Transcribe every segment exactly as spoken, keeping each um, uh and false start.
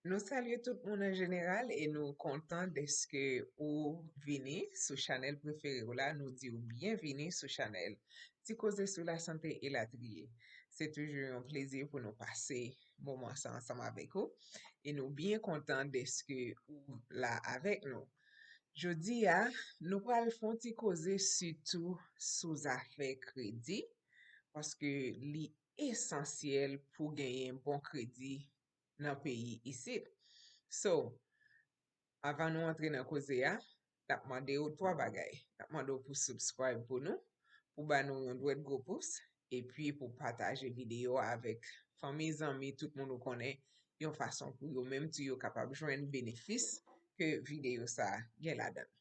Nou salye tout moun an jeneral e nou kontan dèske ou vini sou chanèl prefere w la. Nou di w byenvini sou chanèl Ti Koze sou Lasante Elatriye. Se toujou yon plezi pou nou pase moman sa ansanm avèk ou e nou byen kontan dèske ou la avèk nou. Jodi a, nou pral fè yon ti koze sitou sou zafè kredi, paske li esansyèl pou genyen bon kredi nan peyi isit. So, avan nou antre nan koze a, n ap mande w twa bagay. N ap mande w pou subscribe pou nou, pou ba nou yon dwèt gwo pous, epi pou pataje videyo a avèk fanmi, zanmi, tout moun ou konnen, yon fason pou yo menm tou yo kapab jwenn benefis ke videyo sa a gen ladan l.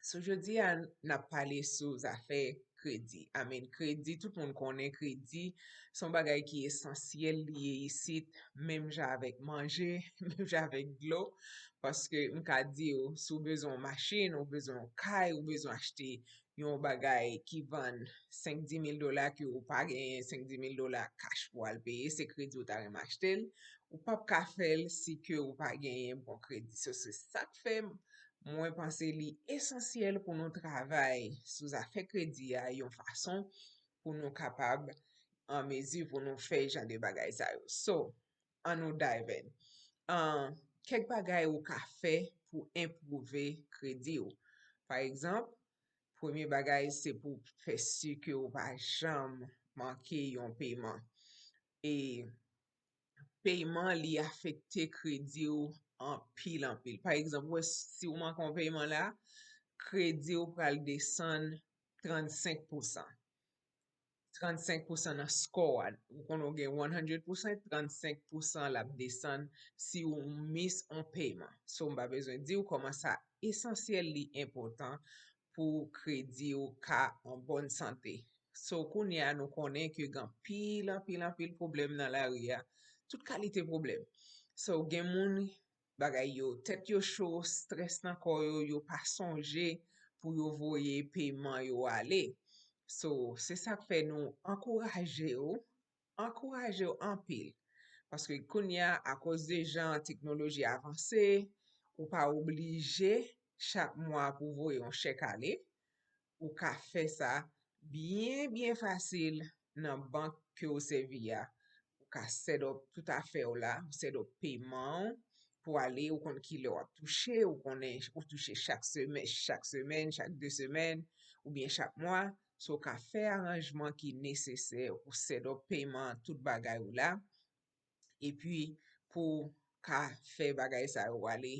So, jodi a, n ap pale sou zafè kredi. I mean, kredi, tout moun konnen kredi, se yon bagay ki esansyèl li ye isit, menm jan avèk manje, menm jan avèk dlo, paske m ka di w, si w bezwen yon machin, ou bezwen yon kay, ou bezwen achte yon bagay ki vann senk, dis mil dola, ke ou pa genyen senk, dis mil dola kach pou al peye, se kredi ou ta renmen achte l, ou p ap ka fè l si ke ou pa genyen bon kredi. So, se sa k fè mwen panse li esansyèl pou nou travay sou zafè kredi a yon fason pou nou kapab an mezi pou nou fè jan de bagay sa yo. So, ann nou dive in. An, kèk bagay ou ka fè pou enpwouve kredi w. Pa egzanp, premye bagay se pou fè si ke ou pa janm manke yon peman. E peman li afekte kredi w anpil, anpil. Pa egzanp, ou wè, si w manke yon peman la, kredi w pral desann trannsenk pousan. Trannsenk pousan nan score a. Ou konnen w gen one hundred percent, trannsenk pousan l ap desann si w miss on payment. So, m pa bezwen di w kòman sa esansyèl, li enpòtan pou kredi w ka an bòn sante. So, kounye a, nou konnen ke gen anpil, anpil, anpil pwoblèm nan lari a. Tout kalite pwoblèm. So, gen moun, bagay yo, tèt yo cho, strès nan kò yo, yo pa sonje pou yo voye peman yo ale. So, se sa k fè nou ankouraje w, ankouraje w anpil. Paske kounye a, akoz de jan teknoloji avanse, ou pa oblije chak mwa pou voye yon chèk ale. Ou ka fè sa byen, byen fasil nan bank ke w sèvi a. Ou ka set up tout afè w la, ou set up peman w pou ale, ou konn kilè w ap touche, ou konnen ou touche chak semè-, chak semèn, chak de semèn, oubyen chak mwa. So, w ka fè aranjman ki nesesè, ou set up peman tout bagay ou la. Epi, pou w ka fè bagay sa yo ale,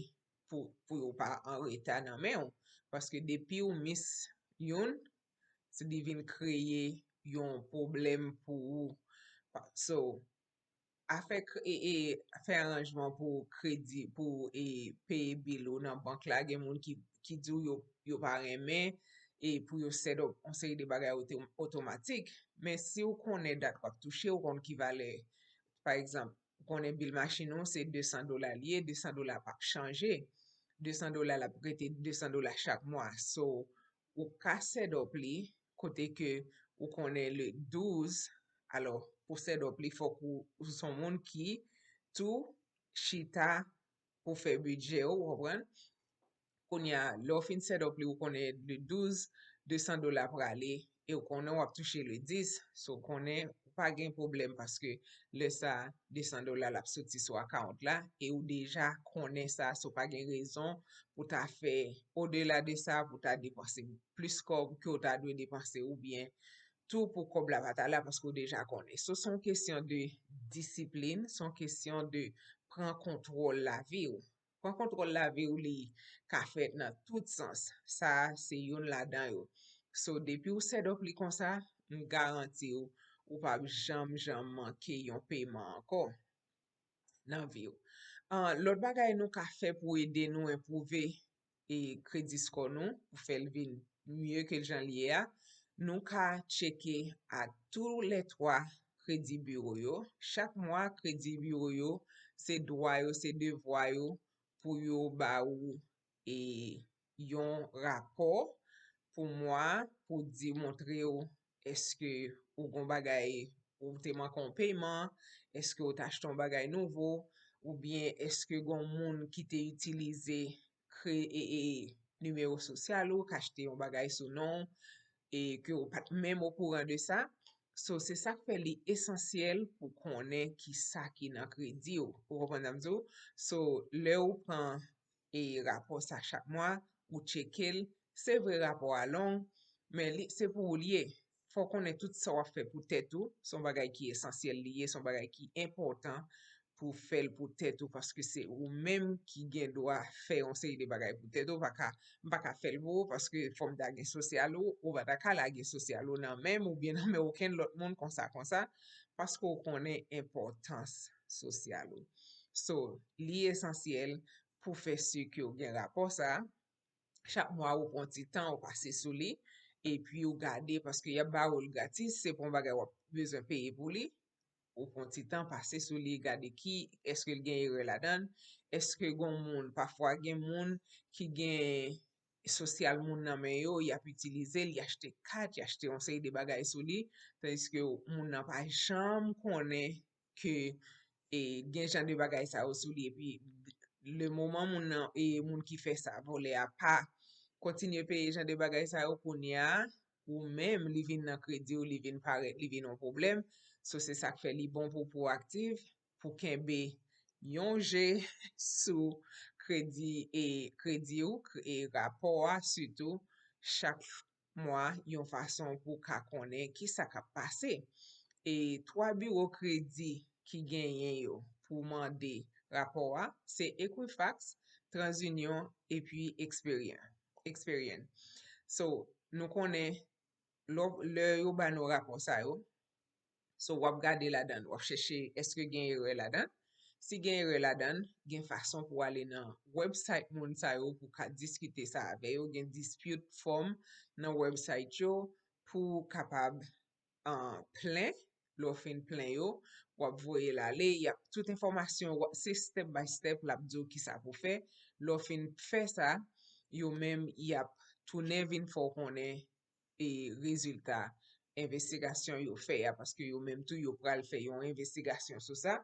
pou, pou yo pa an reta nan men w. Paske depi w miss youn, se li vin kreye yon pwoblèm pou ou. So, afè k-, e, e, fè aranjman pou kredi, pou, e, peye bil ou nan bank la, gen moun ki, ki di w yo, yo pa renmen, e pou yo set up yon seri de bagay oto-, otomatik. Men si w konnen dat w ap touche, ou konn ki valè, pa egzanp, ou konnen bil machin ou se de san dola li ye, de san dola p ap chanje. De san dola l ap rete de san dola chak mwa. So, ou ka set up li kote ke ou konnen le douz, alò, pou set up li, fòk ou, ou se yon moun ki tou chita pou fè bidjè w, ou konprann? Kounye a, lè w fin set up li, ou konnen le douz, de san dola prale, e ou konnen w ap touche le dis, so ou konnen ou pa gen pwoblèm paske lè sa a, de san dola l ap soti sou account la, e ou deja konnen sa, so pa gen rezon pou ta fè odela de sa, pou ta depanse plis kòb ke w ta dwe depanse, oubyen tou pou kòb la pa ta la paske w deja konnen. So, se yon kesyon de disiplin, se yon kesyon de pran kontwòl lavi w. Pran kontwòl lavi w, li ka fèt nan tout sans. Sa a se youn ladan yo. So, depi w set up li konsa, m garanti w, ou p ap janm, janm manke yon peman ankò nan vi w. Ah, lòt bagay nou ka fè pou ede nou enpwouve e kredi score nou, pou fè l vin mye ke jan l ye a, nou ka tcheke a tou lè twa kredi biwo yo. Chak mwa, kredi biwo yo, se dwa yo, se devwa yo pou yo ba ou e yon rapò pou mwa, pou di, montre w èske ou gon bagay, ou te manke yon peman, èske ou t achte yon bagay nouvo, oubyen èske gen yon moun ki te itilize kre e, e nimewo sosyal ou, k achte yon bagay sou non w, e ke w pa t menm okouran de sa. So, se sa k fè li esansyèl pou konnen ki sa ki nan kredi w. Ou konprann sa m di w? So, lè w pran e rapò sa chak mwa, ou tcheke l. Se vre rapò a long, men li, se pou ou l ye. Fò w konnen tout sa w ap fè pou tèt ou, se yon bagay ki esansyèl li ye, se yon bagay ki enpòtan pou w fè l pou tèt ou, paske se ou menm ki gen dwa fè yon seri de bagay pou tèt ou. Pa ka, m pa ka fè l pou ou, paske fò m ta gen sosyal ou, ou pa ta ka lage sosyal ou nan men m oubyen nan men okenn lòt moun konsa, konsa, paske w konnen enpòtans sosyal ou. So, li esansyèl pou fè si ke w gen rapò sa a. Chak mwa, ou pran ti tan, ou pase sou li, epi ou gade, paske y ap ba ou l gratis, se pa yon bagay w ap bezwen peye pou li. Ou pran ti tan, pase sou li, gade ki, èske l gen erè ladan l, èske gen moun, pafwa gen moun ki gen sosyal moun nan men yo, y ap itilize l, y achte kat, y achte yon seri de bagay sou li, tandiske moun nan pa janm konnen ke e, gen jan de bagay sa yo sou li, epi le moman moun nan, e, moun ki fè sa, vòlè a pa kontinye peye jan de bagay sa yo, kounye a, ou menm, li vin nan kredi w, li vin parèt, li vin yon pwoblèm. So, se sa k fè li bon pou w pwoaktif, pou kenbe yon je sou kredi e kredi w, e rapò a sitou, chak mwa yon fason pou w ka konnen ki sa k ap pase. E twa biwo kredi ki genyen yo pou mande rapò a, se Equifax, TransUnion epi Experian. Experian. So, nou konnen lè, lè yo ba nou rapò sa yo, so, w ap gade ladan l, w ap chèche èske gen erè ladan l. Si gen erè ladan l, gen fason pou w ale nan website moun sa yo pou w ka diskite sa avè yo. Gen dispute form nan website yo pou w kapab uh, plen. Lè w fin plen yo, w ap voye l ale. Y ap, tout enfòmasyon, w ap, se step by step, l ap di w ki sa pou fè. Lè w fin fè sa, yo menm, y ap tounen vin fè w konnen e rezilta envestigasyon yo fè a, paske yo menm tou, yo pral fè yon envestigasyon sou sa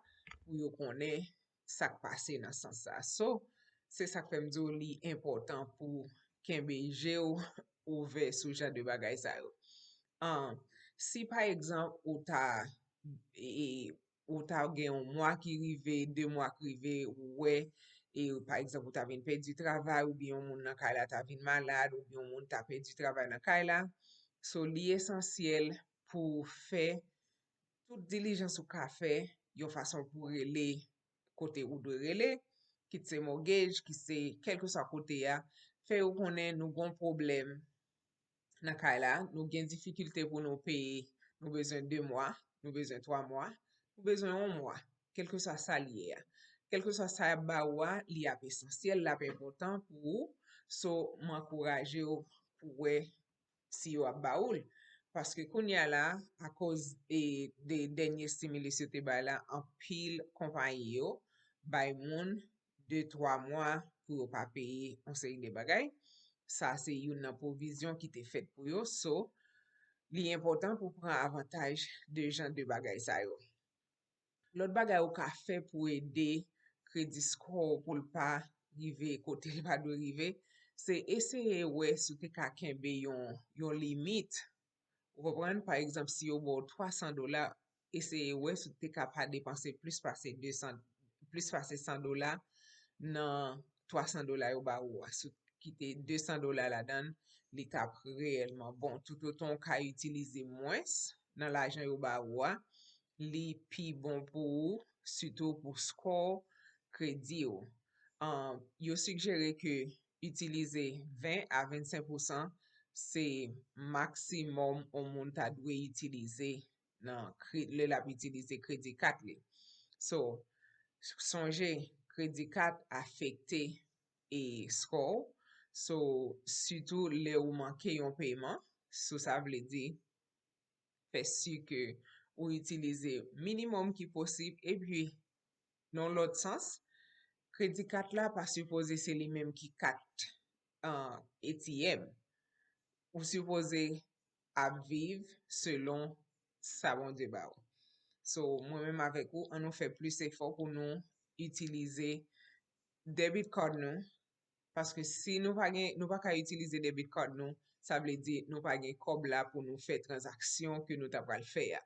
pou yo konnen sa k pase nan sans sa. So, se sa k fè m di w li enpòtan pou kenbe je w ouvè sou jan de bagay sa yo. An, si pa egzanp, ou ta, e, ou ta gen yon mwa ki rive, de mwa ki rive, ou wè, e, pa egzanp, ou ta vin pèdi travay, oubyen yon moun nan kay la ta vin malad, oubyen yon moun ta pèdi travay nan kay la. So, li esansyèl pou w fè tout dilijans ou ka fè, yon fason pou w rele kote ou dwe rele, kit se mortgage, kit se kèlkeswa kote a, fè yo konnen nou gon pwoblèm nan kay la, nou gen difikilte pou nou peye, nou bezwen de mwa, nou bezwen twa mwa, nou bezwen yon mwa, kèlkeswa sa l ye a. Kèlkeswa sa y ap ba ou a, li ap esansyèl, l ap enpòtan pou ou. So, m ankouraje w pou w wè si yo ap ba ou l. Paske kounye a la, akoz e, de dènye stimulus yo te bay la, anpil konpayi yo bay moun de, twa mwa pou yo pa peye yon seri de bagay. Sa se youn nan pwovizyon ki te fèt pou yo. So, li enpòtan pou w pran avantaj de jan de bagay sa yo. Lòt bagay ou ka fè pou ede kredi score w pou l pa rive kote l pa dwe rive, se eseye wè si w te ka kenbe yon, yon limit. Ou konprann? Pa egzanp, si yo ba w twa san dola, eseye wè si w te ka pa depanse plis pase de san, plis pase san dola nan twa san dola yo ba ou a. Si w kite de san dola ladan l, li t ap reyèlman bon. Toutotan w ka itilize mwens nan lajan yo ba ou a, li pi bon pou ou, sitou pou score kredi w. An, yo sigjere ke itilize ven a vennsenk pousan se maksimòm yon moun ta dwe itilize nan kre-, lè l ap itilize kredi kat li. So, sonje, kredi kat afekte e score w. So, sitou lè ou manke yon peman, so sa vle di, fè si ke ou itilize minimòm ki posib, epi nan lòt sans, kredi kat la pa sipoze se li menm ki kat, uh, A T M. Ou sipoze ap viv selon sa Bondye ba ou. So, mwen menm avèk ou, ann nou fè plis efò pou nou itilize debit card nou, paske si nou pa gen, nou pa ka itilize debit card nou, sa vle di nou pa gen kòb la pou nou fè tranzaksyon ke nou ta pral fè a.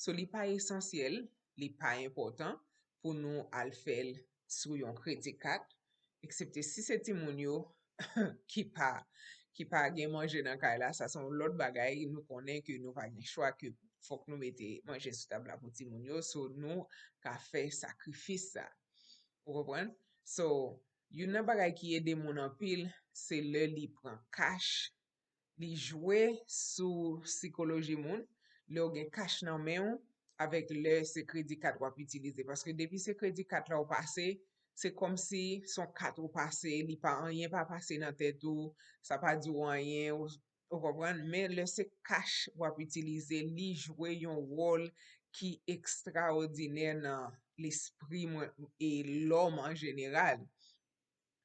So, li pa esansyèl, li pa enpòtan pou nou al fè l sou yon kredi kat, eksepte si se timoun yo ki pa, ki pa gen manje nan kay la, sa se yon lòt bagay, nou konnen ke nou pa gen chwa, ke fòk nou mete manje sou tab la pou timoun yo, so nou ka fè sakrifis sa. Ou konprann? So, youn nan bagay ki ede moun anpil, se lè li pran kach, li jwe sou sikoloji moun, lè w gen kach nan men w, avèk lè se kredi kat w ap itilize. Paske depi se kredi kat la w pase, se kòmsi se yon kat ou pase, li pa, anyen pa pase nan tèt ou, sa pa di w anyen, ou, ou konprann? Men lè se kach w ap itilize, li jwe yon wòl ki ekstraòdinè nan lespri mwen e lòm an jeneral.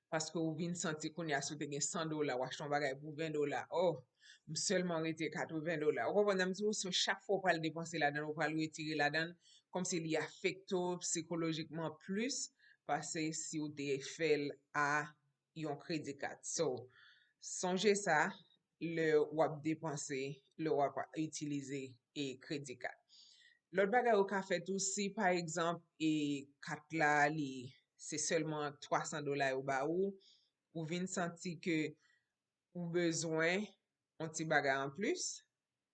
Paske ou vin santi kounye a, si w te gen san dola, w achte yon bagay pou ven dola. Oh, m sèlman rete katreven dola. Ou konprann sa m di w? So, chak fwa w pral depanse ladan l, ou pral retire ladan l, kòmsi li afekte w sikolojikman plis pase si w te fè l a yon kredi kat. So, sonje sa lè w ap depanse, lè w ap itilize e kredi kat. Lòt bagay ou ka fè tou, si pa egzanp e kat la li se sèlman twa san dola yo ba ou, ou vin santi ke ou bezwen yon ti bagay anplis,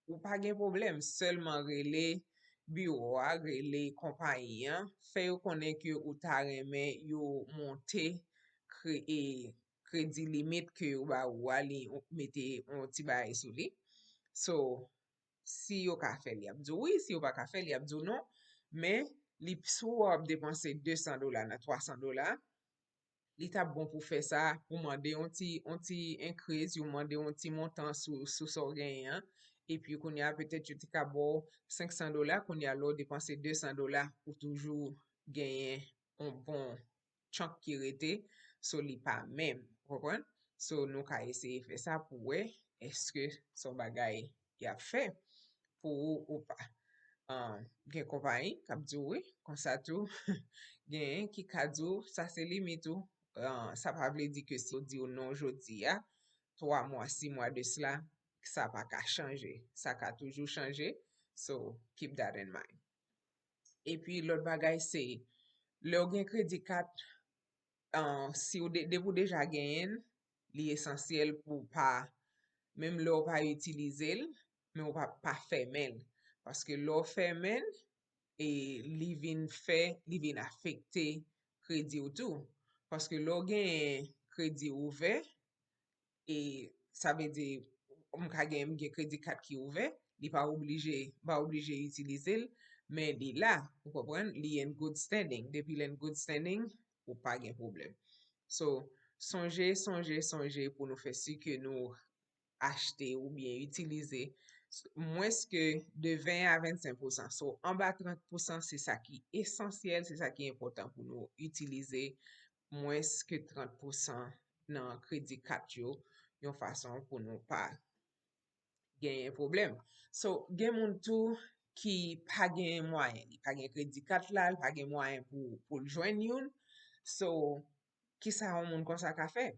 ou pa gen pwoblèm, sèlman rele biwo a, rele konpayi an, fè yo konnen ke ou ta renmen yo monte kre-, e, kredi limit ke yo ba ou a, li mete yon ti bagay sou li. So, si yo ka fè l, y ap di w wi, si yo pa ka fè l, y ap di w non. Men, li, si w ap depanse de san dola nan twa san dola, li t ap bon pou fè sa, pou mande yon ti, yon ti increase, yo mande yon ti montan sou, sou sa w genyen an. Epi kounye a, petèt yo te ka ba w senk san dola, kounye a, lè w depanse de san dola, ou toujou genyen yon bon chunk ki rete, so li pa menm, ou konprann? So, nou ka eseye fè sa pou wè èske se yon bagay y ap fè pou ou ou pa. Ah, gen konpayi k ap di w wi, konsa tou, genyen ki ka di w sa se limit ou. Ah, sa pa vle di ke si yo di w non jodi a, twa mwa, sis mwa de sila, sa pa ka chanje. Sa ka toujou chanje. So, keep that in mind. Epi lòt bagay se, lè w gen kredi kat, ah, si w de-, depi w deja genyen l, li esansyèl pou w pa, menm lè w pa itilize l, men w pa, pa fèmen l. Paske lè w fèmen l, e li vin fè, li vin afekte kredi w tou. Paske lè w genyen kredi ouvè, e sa vle di, m ka gen, m gen kredi kat ki ouvè, li pa oblije, m pa oblije itilize l, men li la, ou konprann, li in good standing. Depi l in good standing, ou pa gen pwoblèm. So, sonje, sonje, sonje pou nou fè si ke nou achte oubyen itilize mwens ke de ven a vennsenk pousan. So, anba trant pousan, se sa ki esansyèl, se sa ki enpòtan pou nou itilize mwens ke trant pousan nan kredi kat yo, yon fason pou nou pa genyen pwoblèm. So, gen moun tou ki pa gen mwayen, li pa gen kredi kat la, li pa gen mwayen pou, pou l jwenn youn. So, kisa yon moun konsa ka fè?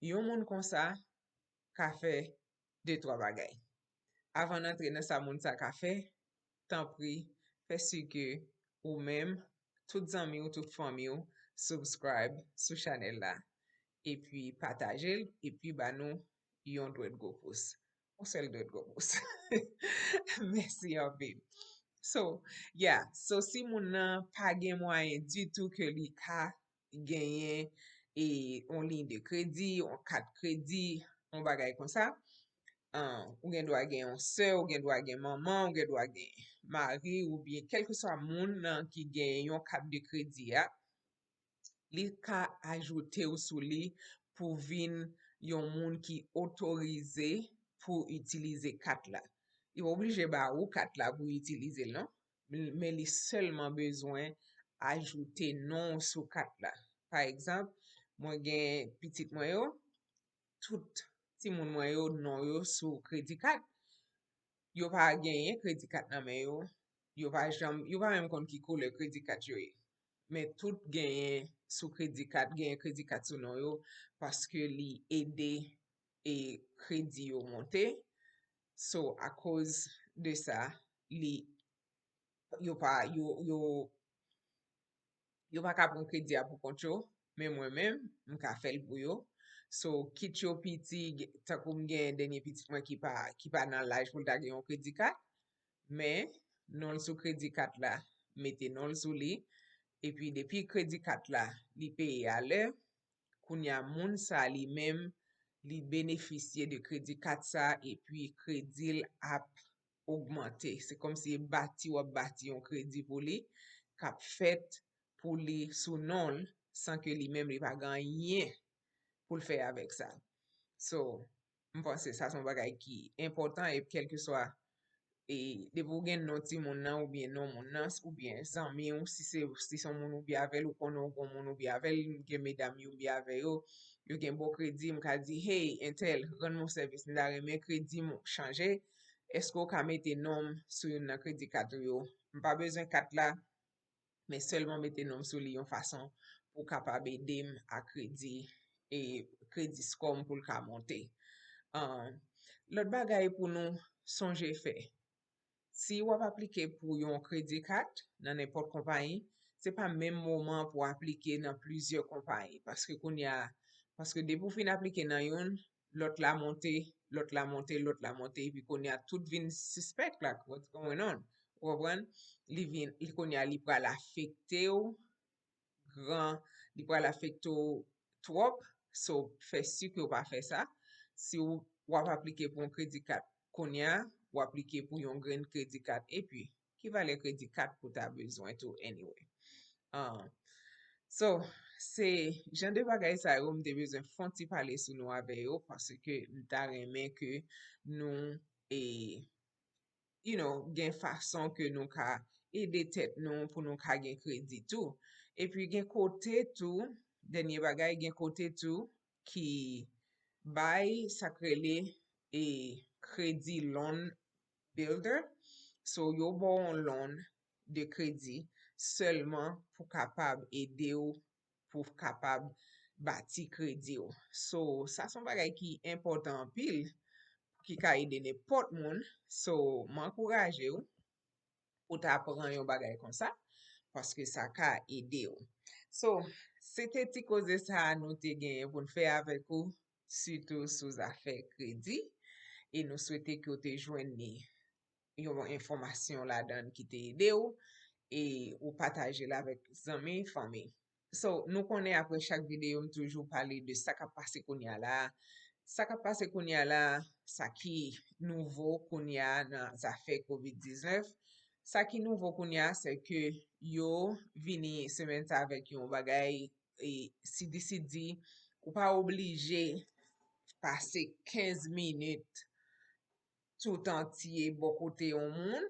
Yon moun konsa ka fè de twa bagay. Avan n antre nan sa moun sa ka fè, tanpri, fè si ke ou menm, tout zanmi w, tout fanmi w, subscribe sou chanèl la. Epi pataje l, epi ba nou yon dwèt gwo pous. Yon sèl dwèt gwo pous. Mèsi anpil. So, yeah. So, si moun nan pa gen mwayen ditou ke li ka genyen e yon liy de kredi, yon kat kredi, yon bagay konsa, ah, ou gen dwa gen yon sè, ou gen dwa gen manman, ou gen dwa gen mari, oubyen kèlkeswa moun nan ki gen yon kat de kredi a, li ka ajoute w sou li pou vin yon moun ki otorize pou itilize kat la. Li pa oblije ba ou kat la pou itilize l, non. Men li sèlman bezwen ajoute non w sou kat la. Pa egzanp, mwen gen pitit mwen yo, tout timoun mwen yo, non yo sou kredi kat. Yo pa genyen kredi kat nan men yo. Yo pa janm, yo pa menm konn ki koulè kredi kat yo ye. Men tout genyen sou kredi kat, genyen kredi kat sou non yo, paske li ede e kredi yo monte. So, akoz de sa, li, yo pa, yo, yo, yo pa ka pran kredi a pou kont yo, men mwen menm, m ka fè l pou yo. So, kit yo piti, tankou m gen dènye pitit mwen ki pa, ki pa nan laj pou l ta gen yon kredi kat, men non l sou kredi kat la, mete non l sou li, epi depi kredi kat la, li peye alè, kounye a moun sa li menm, li benefisye de kredi kat sa, epi kredi l ap ogmante. Se kòmsi e bati w ap bati yon kredi pou li, k ap fèt pou li sou non l, san ke li menm li pa gen anyen pou l fè avèk sa. So, m panse sa se yon bagay ki enpòtan e kèlkeswa, e depi w gen non timoun nan oubyen non moun nan, oubyen zanmi w, si se, si se yon moun ou byen avè l, ou konnen w gen yon moun ou byen avè l, gen medam yo byen avè yo, yo gen bon kredi, m ka di, hey, entèl, rann mwen sèvis, m ta renmen kredi m chanje, èske w ka mete non m sou youn nan kredi kat ou yo? M pa bezwen kat la, men sèlman mete non m sou li yon fason pou w kapab ede m a kredi, e kredi score m pou l ka monte. Ahn, lòt bagay pou nou sonje fè, si w ap aplike pou yon kredi kat nan nenpòt konpayi, se pa menm moman pou w aplike nan plizyè konpayi. Paske kounye a, paske depi w fin aplike nan youn, lòt la monte, lòt la monte, lòt la monte, epi kounye a tout vin sispèk la, ou konprann? Ou konprann? Li vin, li kounye a, li pral afekte w gran, li pral afekte w twòp, so fè si ke w pa fè sa. Si w, w ap aplike pou yon kredi kat kounye a, w aplike pou yon grenn kredi kat, epi ki valè kredi kat pou ta bezwen tou anyway. Ah, so, se jan de bagay sa yo m te bezwen fè yon ti pale sou nou avè yo, paske m ta renmen ke nou, e, you know, gen fason ke nou ka ede tèt nou pou nou ka gen kredi tou. Epi gen kote tou, dènye bagay, gen kote tou ki bay sa k rele e kredi loan builder. So, yo ba w yon loan de kredi sèlman pou kapab ede w, pou kapab bati kredi w. So, sa se yon bagay ki enpòtan anpil, ki ka ede nenpòt moun. So, m ankouraje w pou ta pran yon bagay konsa, paske sa ka ede w. So, se te ti koze sa a nou te genyen pou n fè avèk ou, sitou sou zafè kredi, e nou swete ke w te jwenn ni yon enfòmasyon ladan l ki te ede w, e ou pataje l avèk zanmi, fanmi. So, nou konnen apre chak videyo, m toujou pale de sa k ap pase kounye a la. Sa k ap pase kounye a la, sa ki nouvo kounye a nan zafè kovid diznèf. Sa ki nouvo kounye a, se ke yo vini semèn sa avèk yon bagay, e, C D C di, ou pa oblije pase kenz minit tout antye bò kote yon moun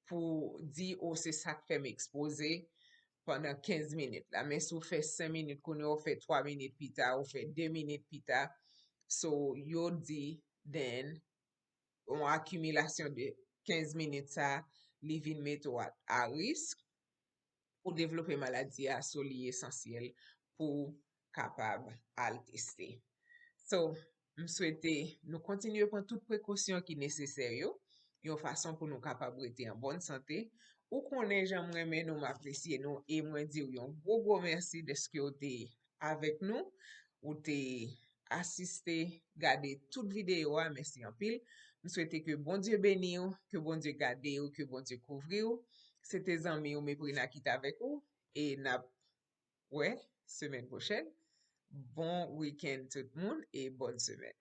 pou di, o, se sa k fè m ekspoze pandan kenz minit la. Men si w fè senk minit, kounye a w fè twa minit pita, w fè de minit pita, so, yo di, then, yon akimilasyon de kenz minit sa, li vin mete w a, a risk pou devlope maladi a, so li esansyèl pou kapab al teste. So, m swete nou kontinye pran tout prekosyon ki nesesè yo, yon fason pou nou kapab rete an bòn sante. Ou konnen jan m renmen nou, m apresye nou, e mwen di w yon gwo, gwo mèsi dèske w te avèk nou, ou te asiste, gade tout videyo a, mèsi anpil. M swete ke Bondye beni w, ke Bondye gade w, ke Bondye kouvri w. Se te zanmi w Meprina ki t avèk ou, e n ap wè semèn pwochèn. Bon wikenn tout moun e bòn semèn.